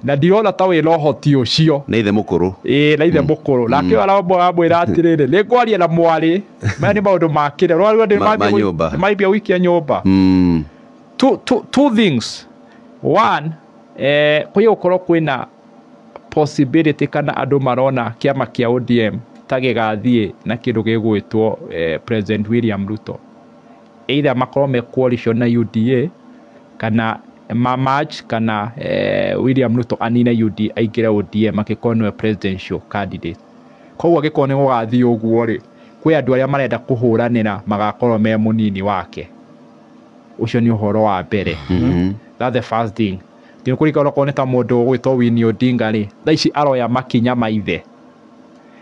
[SPEAKER 3] na ndirona ta wĩna ũhoti ũcio.
[SPEAKER 1] Nĩ ithe mũkũrũ.
[SPEAKER 3] Na ithe mũkũrũ. Nake aramwĩra atĩrĩrĩ, nĩ ngwaria na mwarĩ, maya nĩ maũndũ ma kĩrĩa maibia wikia nyũmba. Two things. One, kwĩ gũkorwo kwĩna possibility kana andũ marona kĩama kĩa ODM ta gĩgathiĩ na kĩndũ gĩgwĩtwo President William Ruto, either makorwo me coalition na UDA kana ma-merge kana William Ruto anine UDA aingĩre ODM angĩkorwo nĩwe presidential candidate. Koguo angĩkorwo nĩ gũgathiĩ ũguo rĩ, kwĩ andũ arĩa marenda kũhũranĩra magakorwo me mũnini wake. Ũcio nĩ ũhoro wa mbere. That's the first thing. Kũringana okorwo nĩ ta mũndũ ũgwĩtwo Winnie Odinga rĩ, thaa ici aroya makinya ma ithe.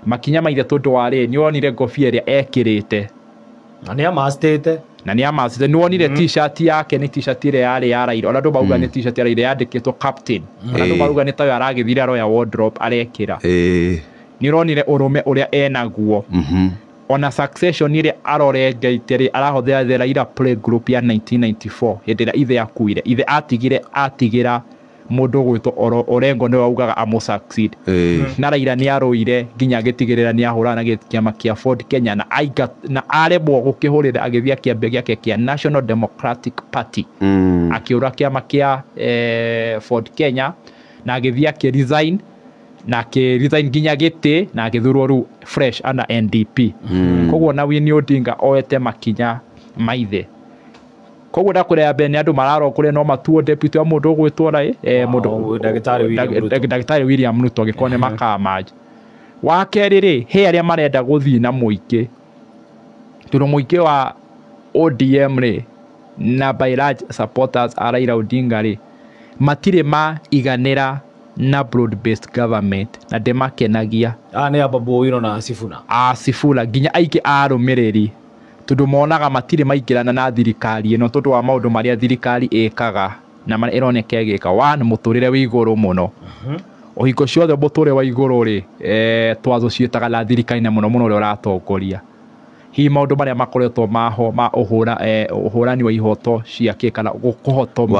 [SPEAKER 3] Makinya ma ithe tondũ wa rĩ, nĩ wonire ngobia ĩrĩa ekĩrĩte.
[SPEAKER 2] Na nĩ amacĩte.
[SPEAKER 3] Na nĩ amacĩte. Nĩ wonire t-shirt yake nĩ t-shirt ĩrĩa yarĩ ya Raila. Ona andũ mauga nĩ t-shirt ya Raila yandĩkĩtwo captain. Ona andũ mauga nĩ tayo aragĩthire aroya wardrobe arekĩra. Nĩ ũronire ũrũme ũrĩa enaguo. Ona succession ĩrĩa arorengeite rĩ, arahũthĩra the Raila play group ya 1994 hĩndĩ ĩrĩa ithe akuire. Ithe atigire atigĩra mũndũ ũgwĩtwo Orengo nĩwe augaga amũ succeed. Na Raila nĩ arũire nginya agĩtigĩrĩra nĩ ahũrana na kĩama kĩa Ford Kenya na aiga na aremwo gũkĩhũrĩra agĩthiĩ akĩambia gĩake kĩa National Democratic Party. Akĩũra kĩama kĩa Ford Kenya na agĩthiĩ akĩ resign na akĩ resign nginya gĩtĩ na agĩthurwo rĩu fresh ana NDP. Koguo na Winnie Odinga oete makinya ma ithe. Koguo ndakwĩra ya mbere nĩ andũ mararwo no matuo deputy wa mũndũ ũgwĩtwo mũndũ Ndagĩtarĩ William Ruto angĩkorwo nĩ makamanji. Wa kerĩ rĩ, he arĩa marenda gũthiĩ na mũingĩ, tondũ mũingĩ wa ODM rĩ na by large supporters a Raila Odinga rĩ matirĩ maiganĩra na broad based government na ndĩmakenagia.
[SPEAKER 2] Nĩ Babu Owino na Sifuna.
[SPEAKER 3] Sifuna nginya aingĩ a arũmĩrĩri tondũ monaga matirĩ maingĩrana na thirikari ĩno tondũ wa maũndũ marĩa thirikari ĩkaga na marĩa ĩroneka ĩgĩka. One, mũtũrĩre wĩ igũrũ mũno. O hingo ciothe mũtũrĩre wa igũrũ rĩ, twazo ciĩtaga na thirikari na mũno mũno ũrĩa ũratongoria. Hihi maũndũ marĩa makoretwo maho ma ũhũrani wa ihoto cia kĩ kana kũhotomio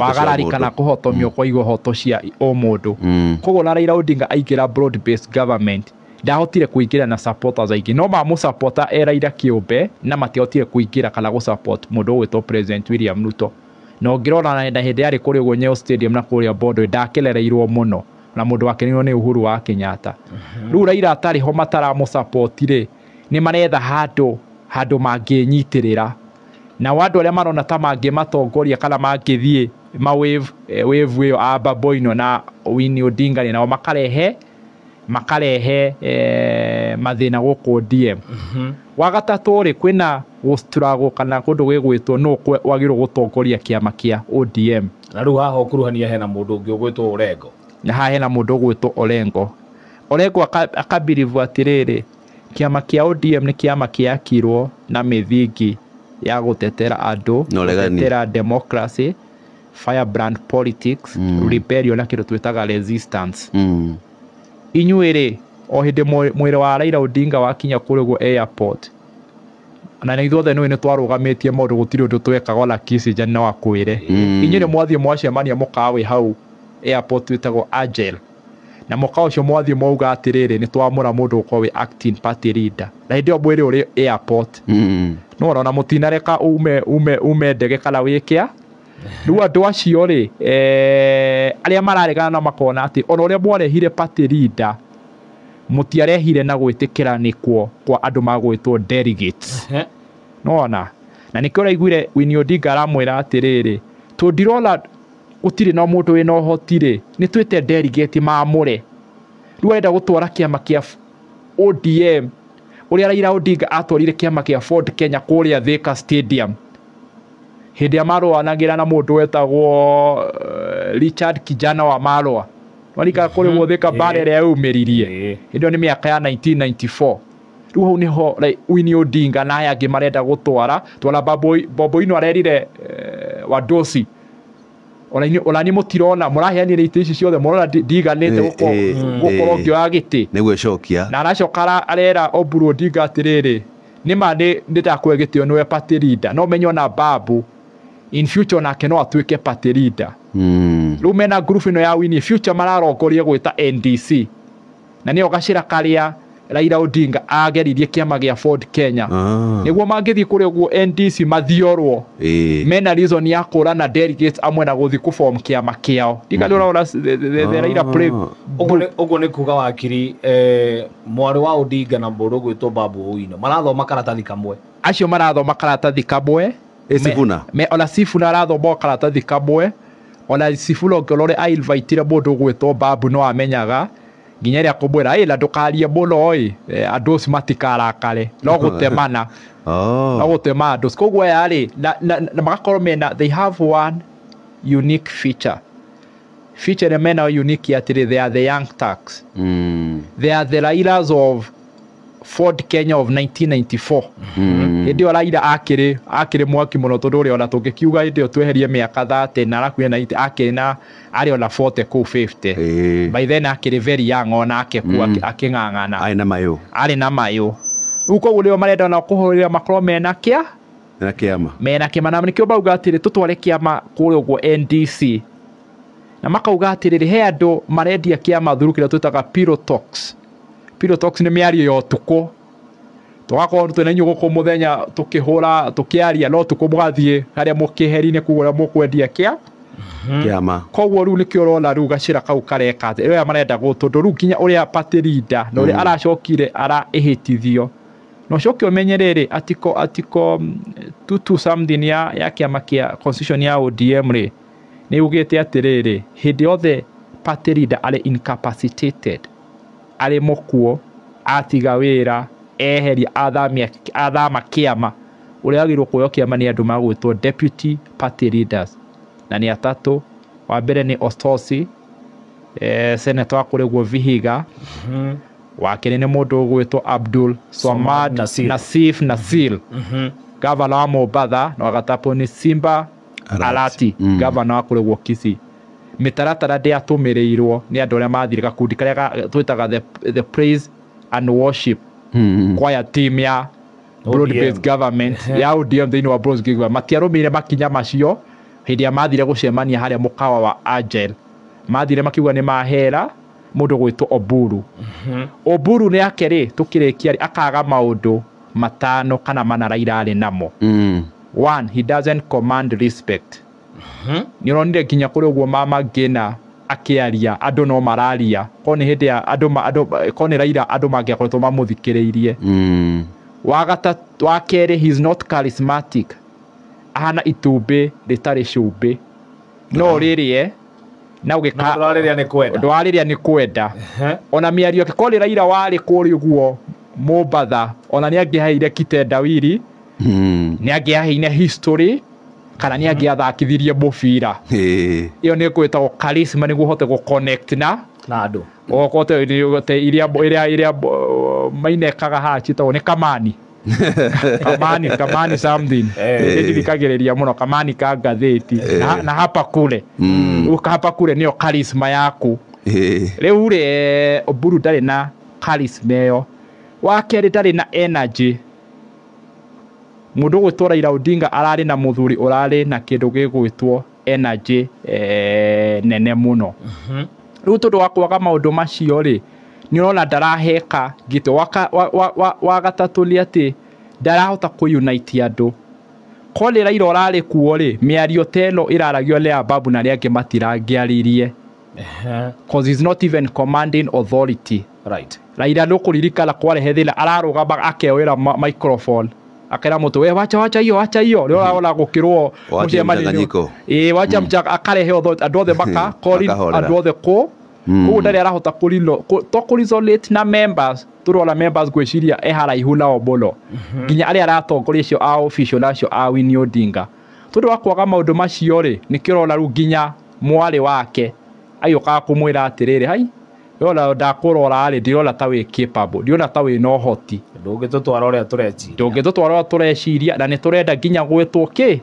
[SPEAKER 3] wagarari kana kũhotomio kwa ihoto cia o mũndũ. Koguo na Raila Odinga aingĩra broad based government ndahotire kũingĩra na supporters aingĩ, no mamũsupporta e Raila kĩũmbe na matiahotire kũingĩra kana gũsupport mũndũ ũgwĩtwo President William Ruto. Na ũngĩrora na hĩndĩ yarĩ kũrĩa ũguo Nyayo Stadium na kũrĩa Bondo ndakerereirwo mũno na mũndũ wakeneirwo nĩ Uhuru wa Kenyatta. Rĩu Raila atarĩ ho mataramũsupport rĩ, nĩ maretha handũ mangĩnyitĩrĩra. Na andũ arĩa marona ta mangĩmatongoria kana mangĩthiĩ ma wave ĩyo a Babu Owino na Winnie Odinga rĩ, nao makarehe mathĩna gũkũ ODM. Wa gatatũ rĩ, kwĩna gũstruggle kana kũndũ gwĩgwĩtwo nũ wagĩrĩirwo gũtongoria kĩama kĩa ODM.
[SPEAKER 2] Na rĩu haha ũkuruhania hena mũndũ ũngĩ ũgwĩtwo Orengo.
[SPEAKER 3] Na haha hena mũndũ ũgwĩtwo Orengo. Orengo akabirivu atĩrĩrĩ, kĩama kĩa ODM nĩ kĩama kĩakirwo na mĩthingi ya gũtetera andũ, gũtetera democracy, firebrand politics, rebellion na kĩndũ twĩtaga resistance. Inyuĩ rĩ, o hĩndĩ mwĩrĩ wa Raila Odinga wakinya kũrĩa ũguo airport, na nĩ ithuothe nĩ twarũgamĩtie maũndũ gũtirĩ ũndũ twekaga ona Kissinger no akwĩre. Inyuĩ nĩ mwathiĩ mwacemania mũkawa wĩ hau airport wĩtagwo Agile. Na mũkawa ũcio mwathiĩ mwauga atĩrĩrĩ, nĩ twamũra mũndũ ũkorwo wĩ acting party leader. Na hĩndĩ ĩyo mwĩrĩ ũrĩ airport. No ona mũtinareka ume ndege kana wĩkĩa Rĩu andũ acio rĩ arĩa mararegana na makona atĩ ona ũrĩa mwarehire party leader mũtiarehire na gwĩtĩkĩra nĩkuo kwa andũ magwĩtwo delegates. Nona na nĩkĩo ũraiguire Winnie Odinga aramwĩra atĩrĩrĩ tũndirona gũtirĩ na mũndũ wĩna ũhoti rĩ nĩ twĩte delegate maamũre. Rĩu arenda gũtwara kĩama kĩa ODM ũrĩa Raila Odinga atwarire kĩama kĩa Ford Kenya kũrĩa Thika Stadium hĩndĩ ĩrĩa marũanagĩra na mũndũ wetagwo Richard Kijana wa Marwa. Warika kũrĩ guo Thika mbara ĩrĩa yaumĩririe hĩndĩ ĩyo nĩ mĩaka ya 1994. Rĩu hau nĩho Winnie Odinga na aya angĩ marenda gũtwara twara Babu Owino arerire Wadosi ona ni mũtirona mũraheanire itĩ ici ciothe mũrona ndiganĩte gũkorwo ngĩoya gĩtĩ
[SPEAKER 1] nĩguo cokia
[SPEAKER 3] na aracoka arera Oburu Odinga atĩrĩrĩ nĩma nĩ ndakũhe gĩtĩo nĩwe party leader no menye ona Babu in future nake no atuĩke party leader. Rĩu mena group ĩno ya Winnie future mararongoria gwĩta NDC na nĩyo gacĩra karĩa Raila Odinga ageririe kĩama gĩa Ford Kenya. Nĩguo mangĩthiĩ kũrĩa ũguo NDC mathiorwo mena reason ya kũra na delegates amwe na gũthiĩ kũform kĩama kĩao. Ndika ũraona the Raila play.
[SPEAKER 2] Ũguo nĩ kuga wakiri mwarĩ wa Odinga na mũndũ ũgwĩtwo Babu Owino marathoma karatathi kamwe.
[SPEAKER 3] Acio marathoma karatathi kamwe.
[SPEAKER 1] Sifuna
[SPEAKER 3] ona Sifuna arathoma karatathi kamwe. Ona Sifuna ũngĩrore ainvitire mũndũ ũgwĩtwo Babu no amenyaga nginya ĩrĩa kũmwĩra ĩ na ndũkarie mũno ĩ andũ acio matikarakare no gũtemana no gũtema andũ. Koguo aya rĩ na magakorwo mena they have one unique feature. Feature ĩrĩa mena unique atĩrĩ they are the young Turks. They are the Railas of Ford Kenya of 1994. Hĩndĩ ĩyo Raila akĩrĩ mwaki mũno tondũ ũrĩa ona tũngĩkiuga hĩndĩ ĩyo tweherie mĩaka 30 na arakuire na akĩrĩ na arĩ ona 40 kũu 50. By then akĩrĩ very young onake kuo akĩng'ang'ana.
[SPEAKER 1] Arĩ na mayũ.
[SPEAKER 3] Arĩ na mayũ. Rĩu koguo nĩo marenda ona kũhũrĩra makorwo mena kĩa?
[SPEAKER 1] Mena kĩama.
[SPEAKER 3] Mena kĩama na nĩkĩo mauga atĩrĩ tũtware kĩama kũrĩa ũguo NDC. Na makauga atĩrĩrĩ he andũ marendia kĩama through kĩrĩa twĩtaga pillow talks. Pillow talks nĩ mĩario ya ũtukũ. Tũgakorwo twĩna inyuĩ gũkũ mũthenya tũkĩhũra tũkĩaria no ũtukũ mũgathiĩ harĩa mũkĩheri-inĩ kũu ũrĩa mũkwendia kĩa
[SPEAKER 1] kĩama.
[SPEAKER 3] Koguo rĩu nĩkĩo ũrona rĩu gacĩra kau kareka atĩ ũrĩa marenda tondũ rĩu nginya ũrĩa party leader na ũrĩa aracokire araĩhĩtithio. Na ũcoke ũmenye rĩrĩ article 22 something ya kĩama kĩa constitution ya ODM rĩ nĩ ugĩte atĩrĩrĩ hĩndĩ yothe party leader arĩ incapacitated arĩ mũkuo atiga wĩra eheria athama kĩama ũrĩa wagĩrĩirwo kuoywo kĩama nĩ andũ magwĩtwo deputy party leaders na nĩ atatũ. Wa mbere nĩ Ostosi senator wa kũrĩa ũguo Vihiga. Wa kerĩ nĩ mũndũ ũgwĩtwo Abdul Swamad Nasif Nasil gavana wa Mombatha, na wa gatatũ nĩ Simba Arati gavana wa kũrĩa ũguo Kisii. Mĩtaratara ndĩatũmĩrĩirwo nĩ andũ arĩa mathire gakundi karĩa twĩtaga the praise and worship choir team ya broad based government ya ODM thĩinĩ wa broad based government. Matiarũmĩire makinya macio hĩndĩ ĩrĩa mathire gũcemania harĩa mũkawa wa Agile. Mathire makiuga nĩ mahera mũndũ gwĩtwo Oburu. Oburu nĩ ake rĩ tũkĩrĩkia rĩ akaga maũndũ matano kana mana Raila arĩ namo. One, he doesn't command respect. Nĩ ũronire nginya kũrĩ ũguo Mama Ngina akĩaria andũ no mararia korwo nĩ hĩndĩ ya andũ korwo nĩ Raila andũ mangĩakoretwo mamũthikĩrĩirie. Wa kerĩ he is not charismatic. Ahana itumbĩ rĩtarĩ cumbĩ no rĩrĩe na ũgĩka ndwarĩrĩa nĩ kwenda. Ona mĩario yake korwo nĩ Raila warĩ kũrĩa ũguo Mombatha ona nĩ angĩaheire kitendawiri nĩ angĩaheire history kana nĩ angĩathakithirie mũbira. Ĩyo nĩ gwĩtagwo charisma nĩguo ũhote gũ connect na
[SPEAKER 2] andũ.
[SPEAKER 3] Okote iria iria mainekaga haha ciĩtagwo nĩ kamani. Kamani something. Ndirikagĩrĩria mũno kamani ka ngathĩti na hapa kule. Hapa kule nĩyo charisma yaku. Rĩu rĩ Oburu ndarĩ na charisma ĩyo. Wa kerĩ ndarĩ na energy. Mũndũ ũgwĩtwo Raila Odinga ararĩ na mũthuri ũrarĩ na kĩndũ gĩgwĩtwo energy nene mũno. Rĩu tondũ wa kwaga maũndũ macio rĩ nĩ ũrona ndaraheka gĩtĩ. Wa gatatũ nĩ atĩ ndarahota kũ unite andũ. Ko nĩ Raila ũrarĩ kuo rĩ, mĩario ta ĩno ĩraragio nĩ Ababu na arĩa angĩ matirangĩaririe. Cause he's not even commanding authority.
[SPEAKER 2] Right.
[SPEAKER 3] Raila nĩ ũkũririkana kwarehe thĩna ararũgama akeoera microphone akera mũtũ we wacha wacha hiyo wacha hiyo rĩo ũrona gũkĩrwo
[SPEAKER 1] Wacha mchanganyiko.
[SPEAKER 3] Ĩĩ wacha mchanga akarehe authority andũ othe maka
[SPEAKER 1] Makahorera.
[SPEAKER 3] andũ othe kũ koguo ndarĩ arahota to kũisolate na members tũrona members ngwĩciria e haraihu nao mũno nginya arĩa aratongoria acio a official na acio a Winnie Odinga tondũ wa kwaga maũndũ macio rĩ nĩkĩo ũrona rĩu nginya mwarĩ wake agĩũkaga kũmwĩra atĩrĩrĩ hai wona ndakũrora rĩ ndirona ta wĩ capable ndirona ta wĩ na ũhoti
[SPEAKER 2] Ndũngĩtũtwara ũrĩa tũreciria.
[SPEAKER 3] ndũngĩtũtwara ũrĩa tũreciria na nĩ tũrenda nginya gwĩtwo kĩ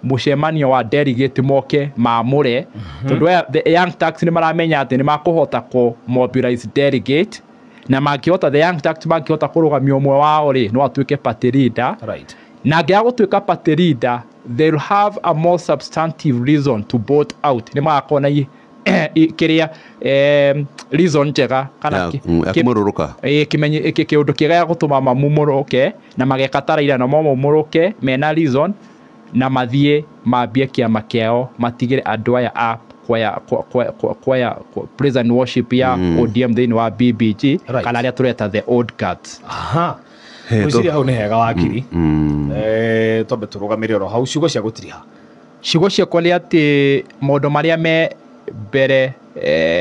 [SPEAKER 3] mũcemanio wa delegate moke mamũre tondũ aya the Young Turks nĩ maramenya atĩ nĩ makũhota kũ mobilize delegate na mangĩhota the Young Turks mangĩhota kũrũgamia ũmwe wao rĩ no atuĩke party leader.
[SPEAKER 2] Right.
[SPEAKER 3] Na angĩaga gũtuĩka party leader they'll have a more substantive reason to vote out nĩ magakorwo na kĩrĩa reason njega kana
[SPEAKER 1] Ya kũmũrũrũka.
[SPEAKER 3] Kĩũndũ kĩega gĩa gũtũma mamumũrũke na mageka ta Raila na mamumũrũke mena reason na mathiĩ mambie kĩama kĩao matigĩre andũ aya a kwaya praise and worship ya ODM thĩinĩ wa BBG.
[SPEAKER 2] Right.
[SPEAKER 3] Kana arĩa tũreta the old guards.
[SPEAKER 2] Aha.
[SPEAKER 1] Hey,
[SPEAKER 2] Ngwĩciria hau nĩ hega wakiri. Twambe tũrũgamĩre oro hau ciugo cia gũtiriha.
[SPEAKER 3] Ciugo ciakwa nĩ atĩ maũndũ marĩa me mbere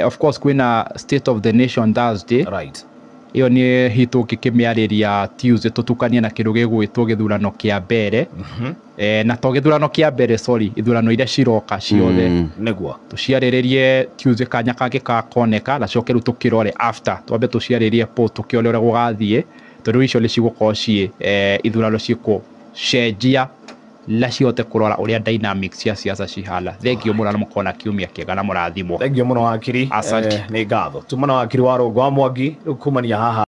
[SPEAKER 3] of course kwĩna state of the nation Thursday.
[SPEAKER 2] Right.
[SPEAKER 3] Ĩyo nĩ hitũ ngĩkĩmĩarĩria Tuesday tũtukanie na kĩndũ gĩgwĩtwo gĩthurano kĩa mbere na to gĩthurano kĩa mbere sorry ithurano iria ciroka ciothe.
[SPEAKER 2] Nĩguo.
[SPEAKER 3] Tũciarĩrĩrie Tuesday kanya kangĩ gakoneka na coke rĩu tũkĩrore after twambe tũciarĩrie post tũkĩone ũrĩa gũgathiĩ tondũ icio nĩ cigũkorwo ciĩ ithurano cigũcenjia na cihote kũrora ũrĩa dynamics cia siasa cihana. Thengiũ mũno na mũkorwo na kiumia kĩega na mũrathimwo.
[SPEAKER 2] Thengiũ mũno wakiri.
[SPEAKER 3] Asante.
[SPEAKER 2] Nĩ ngatho. Tuma na wakiri wa Rũngũ wa Mwangi rĩu kumania haha.